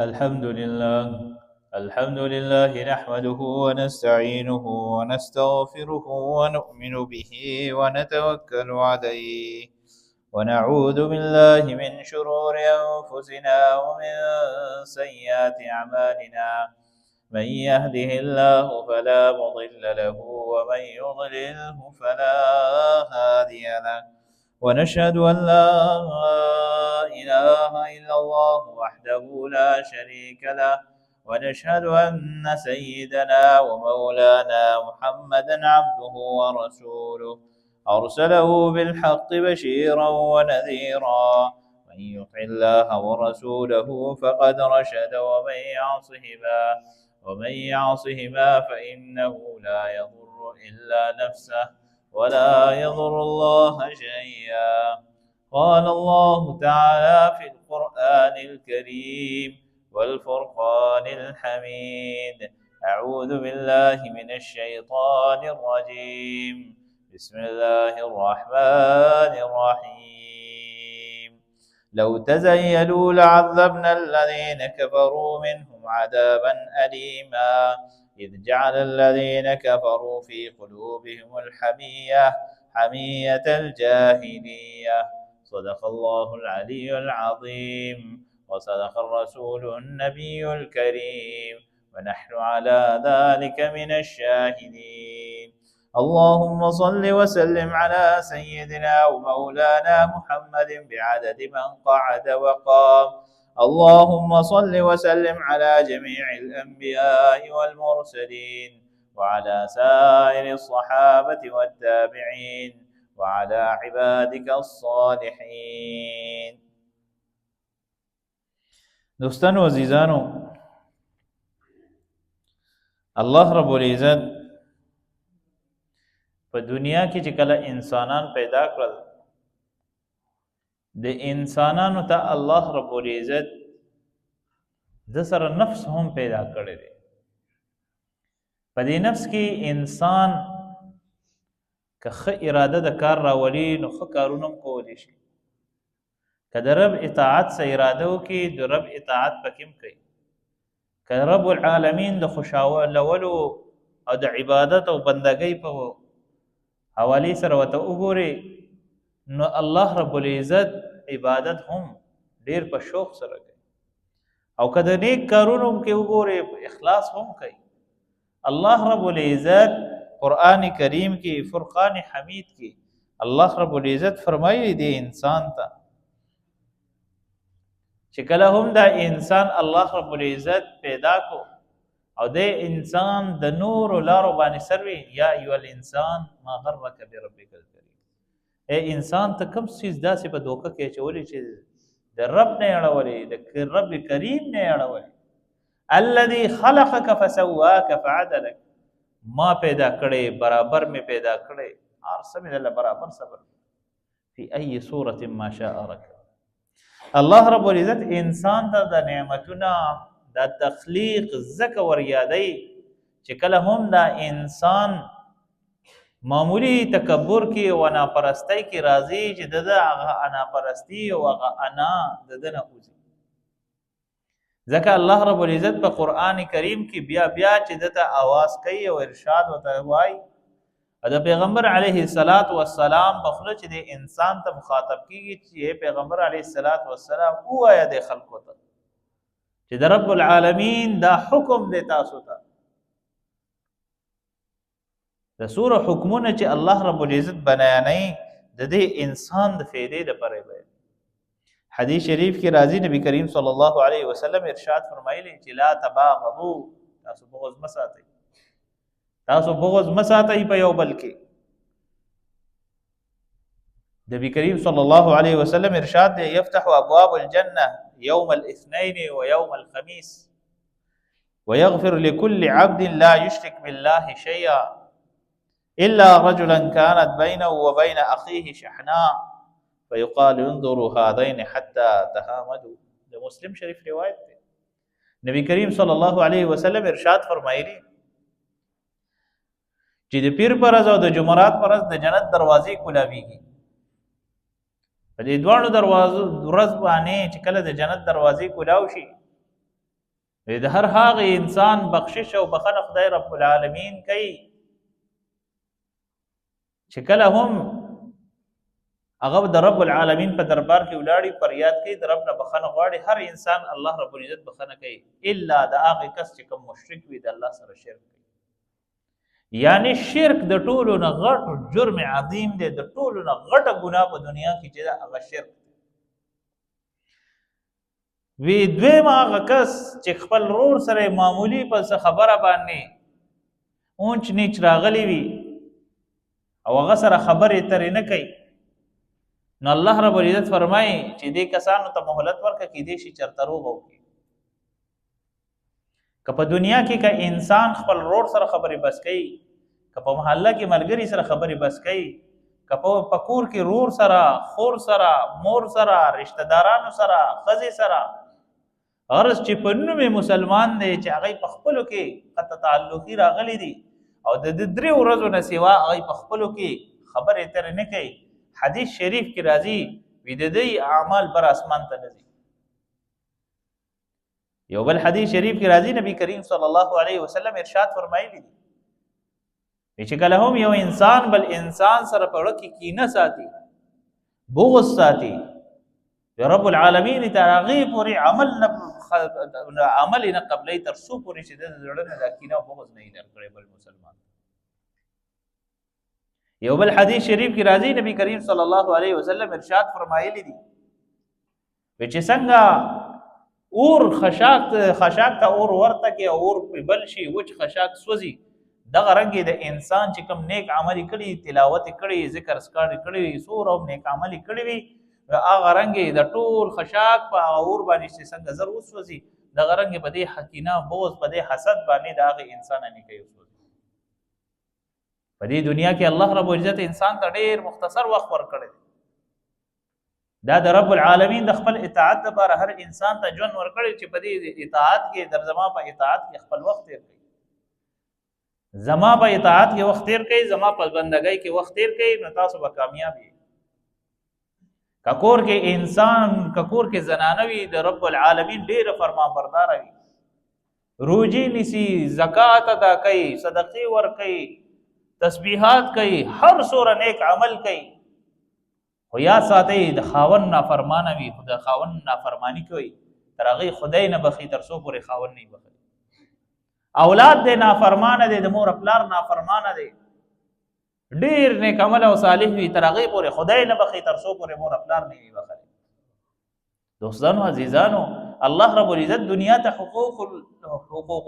الحمد لله، الحمد لله نحمده ونستعينه ونستغفره ونؤمن به ونتوكل عليه، ونعوذ بالله من شرور أنفسنا ومن سيئات أعمالنا. من يهده الله فلا مضل له ومن يضلله فلا هادي له، ونشهد أن لا إله إلا الله وحده لا شريك له، ونشهد أن سيدنا ومولانا محمدا عبده ورسوله، أرسله بالحق بشيرا ونذيرا. من يطع الله ورسوله فقد رشد، ومن يعصهما فإنه لا يضر إلا نفسه ولا يضر الله شيئا. قال الله تعالى في القرآن الكريم والفرقان الحميد: أعوذ بالله من الشيطان الرجيم، بسم الله الرحمن الرحيم. لو تزيلوا لعذبنا الذين كفروا منهم عذابا أليما، إذ جعل الذين كفروا في قلوبهم الحمية حمية الجاهلية. صدق الله العلي العظيم، وصدق الرسول النبي الكريم، ونحن على ذلك من الشاهدين. اللهم صل وسلم على سيدنا ومولانا محمد بعدد من قعد وقام. اللهم صل وسلم على جميع الأنبياء والمرسلين، وعلى سائر الصحابة والتابعين، وعلى عبادك الصالحين. دوستانو عزیزانو، الله رب العزت په دنیا کې چې کله انسانان پیدا کړل، د انسانانو ته الله رب العزت د سره نفس هم پیدا کړی دی. په دې نفس کې انسان که ښه اراده د کار راولي نو ښه کارونه هم کولی شي، که د رب اطاعت څه اراده وکړي د رب اطاعت پکې هم کوي، که رب العالمین د خوشحالولو او د عبادت او بندګۍ په حوالې سره ورته وګوري نو الله رب العزت عبادت هم ډیر په شوق سره کوي، او که د نیک کارونو کې وګوري په اخلاص هم کوي. الله رب العزت قرآن کریم کې فرقان حمید کې الله رب العزت فرمایلی دی انسان ته چې کله هم دا انسان الله رب العزت پیدا کو او د انسان د نورو لارو باندې سروي، یا ایو الانسان ما غرک بربک الکریم، اے انسان ته کوم څیز داسې په دوکه کې اچولی چې د رب نه اړولې، د رب کریم نه اړولې. الذي خلقك فسواك فعدلك، ما پیدا کړې، برابر می پیدا کړې، هر څه مې درله برابر صبر. فی ای صورة ما شاء رکب. الله رب العزت انسان ته د نعمتونه د تخلیق ځکه وریادوي چې کله هم دا انسان معمولی تکبر کې او اناپرستۍ کې راځي چې د ده هغه اناپرستي او هغه انا د ده نه وځي. ځکه الله رب العزت په قرآن کریم کې بیا بیا چې ده ته آواز کوي او ارشاد ورته وایي، او د پیغمبر علیه الصلاة والسلام په خوله چې د انسان ته مخاطب کیږي چې پیغمبر علیه الصلاة والسلام ووایه د خلکو ته چې د رب العالمین دا حکم دی تاسو ته، د سوره حکمونه چې الله رب العزت بیانوي د دې انسان د فایدې لپاره بیانوي. حدیث شریف کې راځي نبی کریم صلی الله علیه وسلم ارشاد فرمایلی چې لا تباغضوا، تاسو بغض مه ساتئ، تاسو بغض مه ساتئ په یو بل کې. نبی کریم صلی الله علیه وسلم ارشاد دی یفتح ابواب الجنه یوم الاثنین و یوم الخمیس ويغفر لكل عبد لا يشرك بالله شيئا إلا رجلا كانت بينه وبين أخيه شحناء فيقال انظروا هذين حتى تهامدوا. د مسلم شریف روایت دی. نبی کریم صلی الله علیه وسلم ارشاد فرمایلی چې د پیر پر ورځ او د جمعرات پر ورځ د جنت دروازې کولاویږي. په دې دواړو دروازو ورځ باندې چې کله د جنت دروازې کولاو شي د هر هغه انسان بخشش او بخنه خدای رب العالمین کوي چې کله هم هغه د رب العالمین په دربار کې ولاړی فریاد کوي، د رب نه بخنه غواړي. هر انسان الله رب العزت بخنه کوي، الا د هغه کس چې کوم مشرک وي، د الله سره شرک کوي. یعنی شرک د ټولو نه غټ جرم عظیم دی، د ټولو نه غټه ګناه په دنیا کې چې ده هغه شرک وی. دویم هغه کس چې خپل رور سره معمولی په څه خبره باندې اونچ نیچ راغلی وي او هغه سره خبرې ترې نه کوي، نو الله رب العزت فرمایي چې دې کسانو ته مهلت ورکړه، کېدای شي چېرته روغه وکړي. که په دنیا کې که انسان خپل رور سره خبرې بس کوي، که په محله کې ملګري سره خبرې بس کوي، که په کور کې رور سره، خور سره، مور سره، رشتہ دارانو سره، ښځې سره، غرض چې په نوم مسلمان دی چې هغه په خپلو کې قطع تعلقي راغلي دي او د درې ورځو نه سوا هغه په خپلو کې خبرې اترې نه کوي، حدیث شریف کې راځي وي د دوی اعمال بر اسمان ته نه ځي. یو بل حدیث شریف کې راځي، نبی کریم صلی الله علیه وسلم ارشاد فرمایلی دي چې کله هم یو انسان بل انسان سره په اړه کې کینه ساتي، بغض ساتي، رب العالمین تر هغې پورې عمل نه عمل نه قبلوي تر څو پورې چې د زړه نه دا کینه او بغض نه لر کړی بل مسلمان. یو بل حدیث شریف کې راځي، نبی کریم صلی الله علیه وسلم ارشاد فرمایلی دي چې څنګه اور خشاک ته اور ورته کې اور په بل شي، وچ خشاک سوځي، دغه رنګ د انسان چې کوم نیک عمل کړي، تلاوت کړي، ذکر اسکار کړي، سور او نیک عمل کړي وي، هغه رنګ د ټول خشاک په هغه اور باندې چې څنګه زر وسوځي، دغه رنګ په دې حکینه بغض، په دې حسد باندې د هغه انسان نیکي وسوځي. په دې دنیا کې الله رب العزت انسان ته ډېر مختصر وخت ورکړی. دا د رب العالمین د خپل اطاعت لپاره هر انسان ته ژوند ورکړی چې په دې اطاعت کې در زما په اطاعت کې خپل وخت تیر کړي، زما په اطاعت کې وخت تیر کړي، زما په بندګۍ کې وخت تیر کړي، نو تاسو به کامیاب یئ. ککور کې انسان، ککور کې زنانه وي، د رب العالمین ډېر فرمانبردار وي، روجي نیسي، زکات ادا کوي، صدقې ورکوي، تسبیحات کوي، هر څومره نیک عمل کوي، خو یاد ساتئ د خاوند نافرمانه وي، خو د خاوند نافرماني کوي، تر هغې خدای نه بخښي تر څو پورې خاوند نه بخښي. اولاد دی نافرمانه دی، د مور پلار نافرمانه دی، ډیر نیک عمل او صالح وي، تر هغې پورې خدای نه بخښي تر څو پورې مور پلار نه وي بخښلی. دوستانو عزیزانو، الله رب العزت دنیا ته حقوق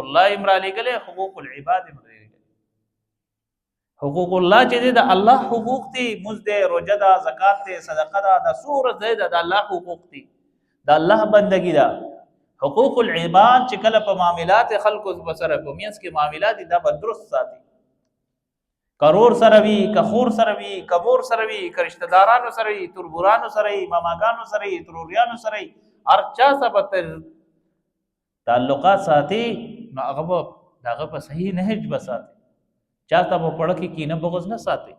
الله یې را لېږلی، حقوق العباد یې را لېږلی. حقوق الله چې دی د الله حقوق دي، مزد دی، روژه ده، زکات دی، صدقه ده، دا څومره ځای ده د الله حقوق دي، د الله بندګي ده. حقوق العباد چې کله په معاملات خلکو سره په منځ کې معاملات دي، دا به درست ساتي. کرور سره وي، که خور سره وي، که مور سره وي، که رشتہ دارانو سره وي، تربورانو سره وي، ماماګانو سره وي، تروریانو سره وي، هر چا سره به تعلقات ساتي، نو هغه به د هغه په صحیح نهج به ساتي. چا ته به پړه کې کینه بغض نه ساتي،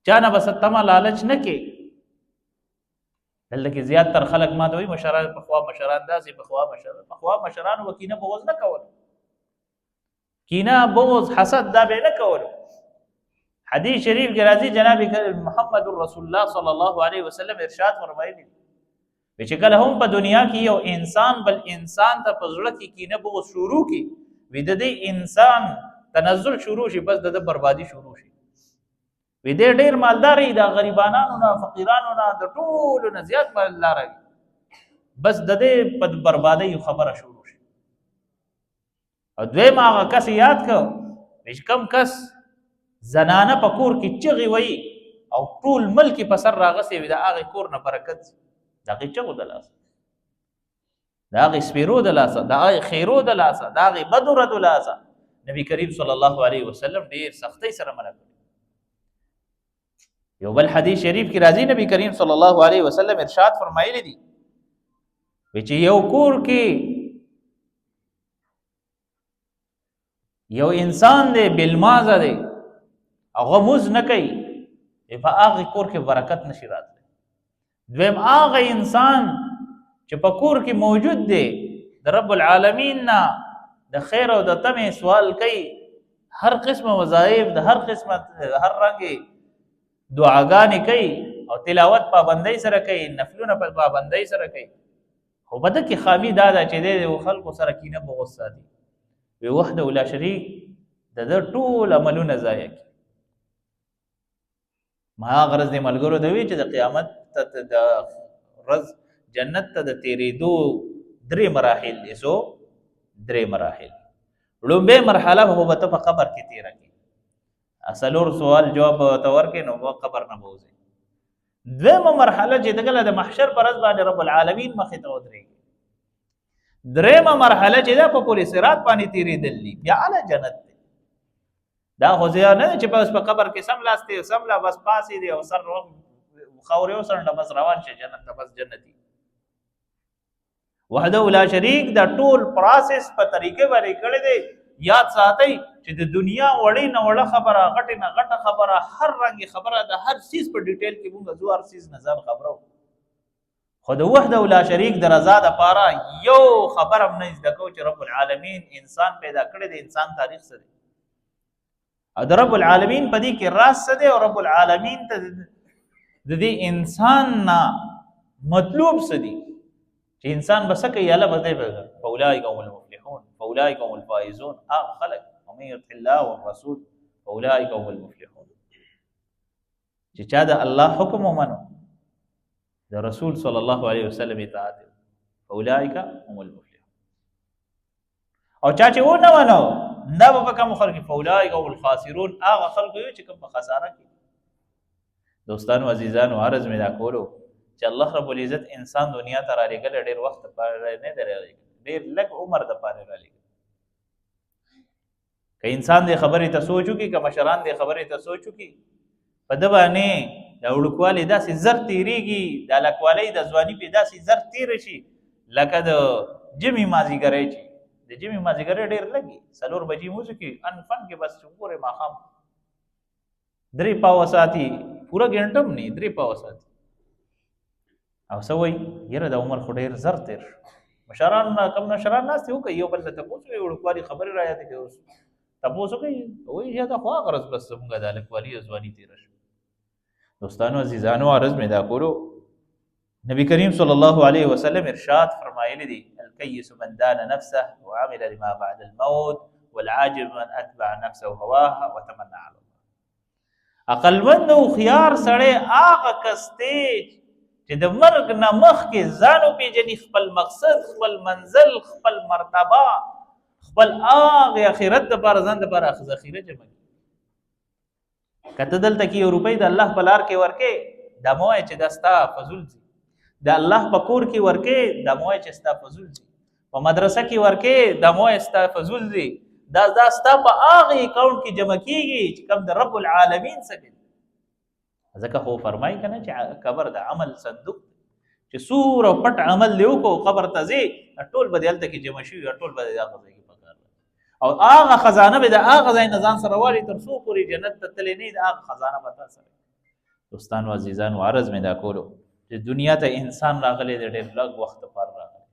چا نه به څه تمه لالچ نه کوي. دلته کې زیات تر خلک ما ته وایي مشران پخوا مشران داسې، پخوا مشران، پخوا مشرانو به کینه بغض نه کول، کینه بغض حسد دا به نه کول. حدیث شریف کې راځي جناب محمد رسول الله صلی الله علیه وسلم ارشاد فرمایلی چې کله هم په دنیا کې یو انسان بل انسان ته په زړه کې کینه بغض شروع کی، وی د دې انسان تنزل شروع شي، بس د بربادي شروع شي. وی دې ډیر مالدار دی، د غریبانو نه، فقیرانو نه، د ټولو نه زیات مالدار دی، بس د دې په بربادي خبره شروع شي. او دویم هغه کس یاد کړ چې کم کس زنانه په کور کې چغې وایي او ټول ملک په سر راغسې وي، د هغې کور نه برکت ځي، د هغې چغو د لاسه، د هغې سپیرو د لاسه، د هغې خیرو د لاسه، د هغې بدو ردو لاسه. نبی کریم صلی الله علیه وسلم ډېر سختۍ سره منع کړی. یو بل حدیث شریف کې راځي، نبی کریم صلی الله علیه وسلم ارشاد فرمایلی دي چې یو کور کې یو انسان دی بلمازه دی، هغه موز نه کوي، په هغه کور کې برکت نشي راتلی. دویم هغه انسان چې په کور کې موجود دی د رب العالمین نه د خیر او د تمې سوال کوي، هر قسمه وظایف، د هر قسمه هر رنګ دعاګانې کوي او تلاوت پابندۍ سره کوي، نفلونه په پابندۍ سره کوي. خو په ده کې خامي دا ده چې دی د خلکو سره کینه بغض ساتي، وی وحده لا شریک د ده ټول عملونه ضایع کړي. ما غرض د ملګرو ته وی چې د قیامت ته د ورځ جنت ته د تېرېدو درې مراحل دي. څو؟ درې مراحل. لومبۍ مرحله خو به ته په قبر کې تېره کړې، څلور سوال جواب به ورته ورکړې، نو به قبر نه به وځې. دویمه مرحله چې کله د محشر پر ورځ باندې رب العالمین مخې ته ودرېږي. درېیمه مرحله چې ده په پولې صراط باندې تېرېدل دي، بیا اعلی جنت دی. دا خو ځای نه چې بس په قبر کې سم لاستی سم لا بس پاسې دی او سر خاورې وسنډه بس روان شي جنت ته، بس جنتي. وحده لا شریک دا ټول پروسس په طریقې باندې کړی دی. یاد ساتئ چې د دنیا وړې نه وړه خبره، غټې نه غټه خبره، هر رنګ خبره، د هر څیز په ډیټیل کې مونږ ځو، هر څیز نه ځان خبرو، خو د وحده لا شریک د رضا دپاره یو خبره هم نه زده کوو چې رب العالمین انسان پیدا کړی دی، انسان تاریخ څه دی او د رب العالمین په دې کې راز څه دی او رب العالمین ته د دې انسان نه مطلوب څه دی چې انسان به څه کوي، الله به دی فاولئک هم المفلحون فاولئک هم الفائزون. هغه خلک ومن یطع الله والرسول فاولئک هم المفلحون، چې چا د الله حکم ومنو، د رسول صلی الله علیه وسلم اطاعت، اولئک هم المفلحون. او چا چې ونه منو دا به په کوم خلک، فاولئک هم الخاسرون، هغه خلک یو چې کوم په خساره کې. دوستانو عزیزانو، عرض مې دا کولو چې الله رب العزت انسان دنیا ته رالیږلی ډېر وخت دپاره نه دی رالیږلی، ډېر لږ عمر دپاره رالیږلی. که انسان دې خبرې ته سوچ وکړي، که مشران دې خبرې ته سوچ وکړي، په ده باندې د وړوکوالي داسې زر تېرېږي، د هلکوالۍ د ځواني پې داسې زر تېره شي لکه د ژمي مازدیګری چې د ژمي مازدیګری ډېر لږ وي، 4 بجې لمونځ وکړي، ان فن کې بس وګورئ ماښام 3 پاوه ساتي، پوره ګنټه هم نه، 3 پاوه ساتي. او څه وایي، یاره د عمر خو ډېر زر تېر شو. مشران نه کوم مشران ناست دي، وکړي یو بل ته تپوس وکړي، وړوکوالي خبرې را یادې کړي، اوس تپوس وکړي، وایي یا دا خو هغه ورځ بس زموږ د هلکوالي او ځواني تېره شوه. دوستانو عزیزانو، عرض مې دا کولو، نبی کریم صلی الله علیه وسلم ارشاد فرمایلی دی، الکیس من دان نفسه وعمل لما بعد الموت والعاجز من اتبع نفسه هواها وتمنى على الله. عقلمند او هوښیار سړی هغه کس دی چې د مرګ نه مخکې ځان وپېژني، خپل مقصد، خپل منزل، خپل مرتبه، خپل هغې اخرت دپاره ځان دپاره ذخیره جمع کړي. که ته دلته کې یو روپۍ د الله په لار کې ورکې، دا مه وایه چې دا ستا فضول ځي. د الله په کور کې ورکې، دا مه وایه چې ستا فضول ځي. په مدرسه کې ورکې، دا مه وایه ستا فضول ځي. دا ستا په هغه اکاونټ کې جمع کیږي چې کوم د رب العالمین څخه دی. ځکه خو فرمایي که نه چې قبر د عمل صندوق چې څومره پټ عمل دی وکړو، قبر ته ځې ټول به دې هلته کې جمع شوي، ټول به دې هغه ځای کې پکار دی. او هغه خزانه به د هغه ځای نه ځان سره والي تر څو پورې جنت ته تللی نه، د هغه خزانه به تا سره. دوستانو عزیزانو، عرض مې دا کولو چې دنیا ته انسان راغلی دی ډېر لږ وخت دپاره راغلی.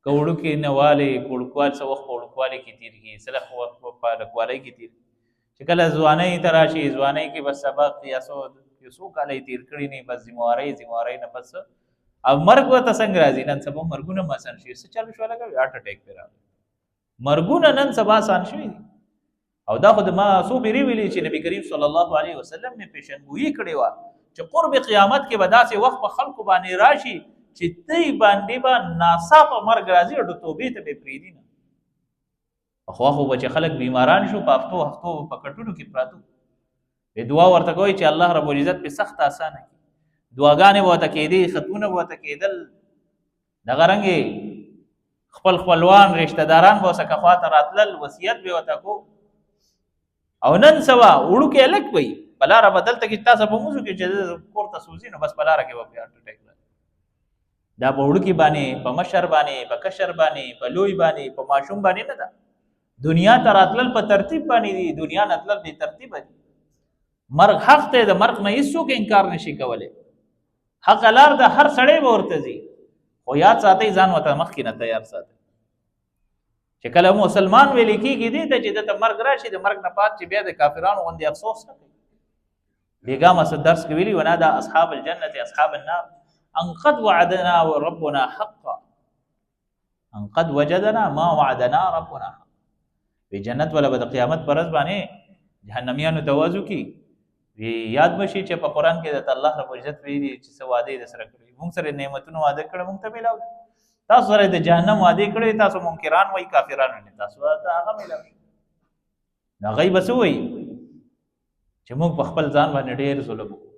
که وړوکی نه والی، وړوکوال څه وخت په وړوکوالي کې تېر کړي، څه لږ وخت په هلکوالۍ کې تېر کړي، چې کله ځوانۍ ته راشي، ځوانۍ کې بس سبق یا یو څو کاله یې تېر کړي نه، بس ذمهوارۍ نه پس او مرګ ورته څنګه راځي؟ نن سبا مرګونه هم اسان شوي، څه چل شو لګوي، هارټ اټیک پرې راغی. مرګونه نن سبا اسان شوي دي. او دا خو د ما څو پیرې ویلي چې نبی کریم صلی الله علیه وسلم مې پیشنګویي کړې وه چې قرب قیامت کې به داسې وخت په خلکو باندې راشي چې دی باندې به ناڅاپه مرګ راځي او د توبې ته به پرېږدي نه. پخوا خو به چې خلک بیماران شو، په هفتو هفتو په کټونو کې پراته وو، دعا ورته کوي چې الله رب العزت په سخت اسانه کړي. دعاګانې به ورته کېدې، ختمونه به ورته کېدل. دغه رنګې خپل خپلوان رشته داران به ورسره خوا ته راتلل، وصیت به ورته کو. او نن سبا وړوکی هلک وي په لاره به دلته کې تاسو په موزو کې چې کور ته سوځي، نو بس په لاره کې به پرې هارټ اټیک راځي. دا په وړوکي باندې، په مشر باندې، په کشر باندې، په لوی باندې، په ماشوم باندې نه ده. دنیا ته راتلل په ترتیب باندې دي، دنیا نه تلل بې ترتیبه دي. مرګ حق دی، د مرګ نه هیڅوک انکار نشي کولی. حق لار ده، هر سړی به ورته ځي، خو یاد ساتئ، ځان ورته مخکې نه تیار ساتئ. چې کله مسلمان ویل کېږي دې ته چې د ته مرګ راشي، د مرګ نه پات چې بیا د کافرانو غوندې افسوس نه کوي. بیګا ما څه درس کې ویلي، ونادى اصحاب الجنة اصحاب النار ان قد وعدنا ربنا حقا ان قد وجدنا ما وعدنا ربنا حقا. وی جنت ولا به د قیامت پر ورځ باندې جهنميانو ته وازو کی، وی یاد بشي چې په قران کې د الله رب العزت ویلي چې څه وعده یې سره کړې، مونږ سره نعمتونو وعده کړې، مونږ ته ملاو، تاسو سره د جهنم وعده کړې، تاسو منکران وای، کافران وای، تاسو ته هغه ملاو. هغه به څه وایي چې موږ په خپل ځان باندې ډېر ظلم وکړو،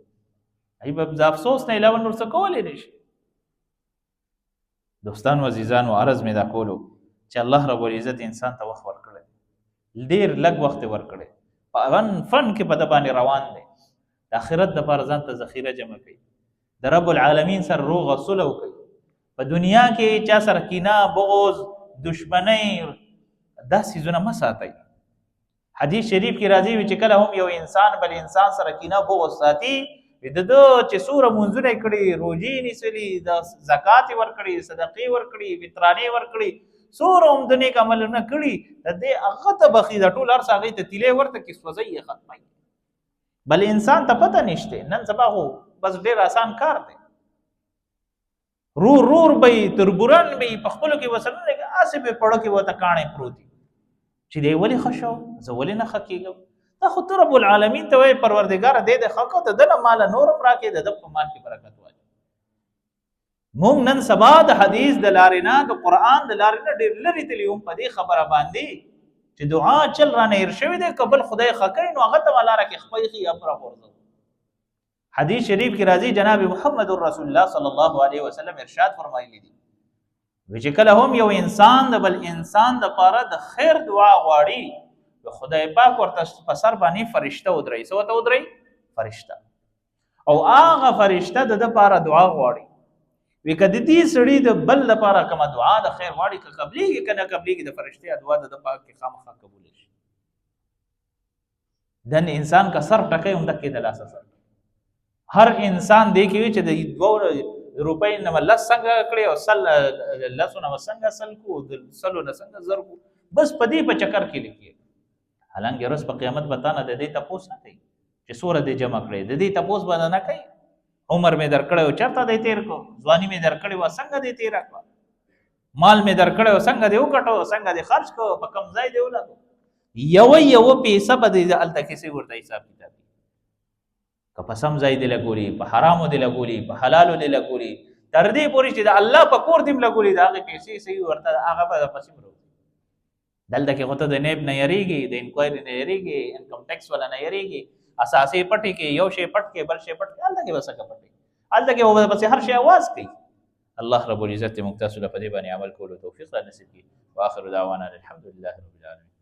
هغوی به د افسوس نه علاوه نور څه کولی نه شي. دوستانو عزیزانو، عرض مې دا کولو چې الله رب العزت انسان ته وخت ورکړی، ډېر لږ وخت یې ورکړی، په فن فن کې په ده باندې روان دی، د آخرت دپاره ځان ته ذخیره جمع کوي، د رب العالمین سره روغ او سوله وکړي. په دنیا کې چا سره کینه، بغض، دشمنۍ دا څیزونه مه ساتئ. حدیث شریف کې راځي چې کله هم یو انسان بل انسان سره کینه بغض ساتي، د ده چې څومره مونځونه یې کړي، روژې یې نیولي، د زکات یې ورکړي، صدقې ورکړي، وترانې ورکړي، څومره هم د نیک عملونه کړي، د دې هغه ته بخښي، دا ټول هر څه هغې ته تیلی ورته کې سوځوي یې، ختموي. بل انسان ته پته نشته. نن سبا خو بس ډېر اسان کار دی، رور رور به یې، تربوران به یې په خپلو کې وسره نه لګي، هسې به پړو کې ورته کاڼی پروت وي چې دی ولې ښه شو، زه ولې نه ښه کېږم. دا خو ته رب العالمین ته وایې پروردګاره دی د ښه کړه، د ده نه ماله نور هم راکړې، د ده په مال کې برکت واچوه. مونږ نن سبا د حدیث د لارې نه، د قرآن د لارې نه ډېر لرې تللي یو په دې خبره باندې چې دعا چل رانه هېر شوی دی، که بل خدای ښه کوي نو هغه ته به لاره کې خپه ایښي یا پره غورځوو. حدیث شریف کې راځي جناب محمد رسول الله صلی الله علیه وسلم ارشاد فرمایلی دي چې کله هم یو انسان د بل انسان د پاره د خیر دعا غواړي، نو خدای پاک ورته په سر باندې فرشته ودروي. څه ورته ودروي؟ فرشته. او هغه فرشته د ده پاره دعا غواړي. وی که د دې سړي د بل لپاره کومه دعا د خیر غواړي، که قبلېږي که نه قبلېږي، د فرشتې دعا د ده پاک کې خامخا قبوله شي. دن انسان که سر ټکی هم دکې د لاسه سر هر انسان دی کې چې د دوو روپۍ نه لس څنګه کړې او سل لسو نه څنګه سل کو، د سلو نه څنګه زر کو، بس په دې په چکر کې لیکي. حالانکه ورځ په قیامت به تا نه د دې تپوس نه کوي چې څومره دې جمع کړې، د دې تپوس به نه کوي. عمر مې درکړی و چېرته دې تېر کړو، ځواني مې درکړې وه څنګه دې تېره کړه، مال مې درکړی و څنګه دې وګټو، څنګه دې خرج کړو، په کوم ځای دې ولګو. یوه یوه پیسه به دې هلته کې څه ورته حساب کتاب وي، که په سم ځای دې لګولي، په حرامو دې لګولي، په حلالو دې لګولي، تر دې پورې چې د الله په کور دې هم لګولي، د هغې پیسې صحیح ورته هغه به پسې هم راوځي. دلته کې خو ته د نیب نه یریږي، د انکوایري نه یریږي، انکم ټیکس والا نه یریږي، اساسي پټي کې یو شی پټ کې بل شی پټ کې، هلته کې به څنګه پټي، هلته کې به پسې هر شی اواز کوي. الله رب العزت موږ تاسو له په دې باندې عمل کولو توفیق را نصیب کړي. واخر دعوانا الحمد لله رب العالمین.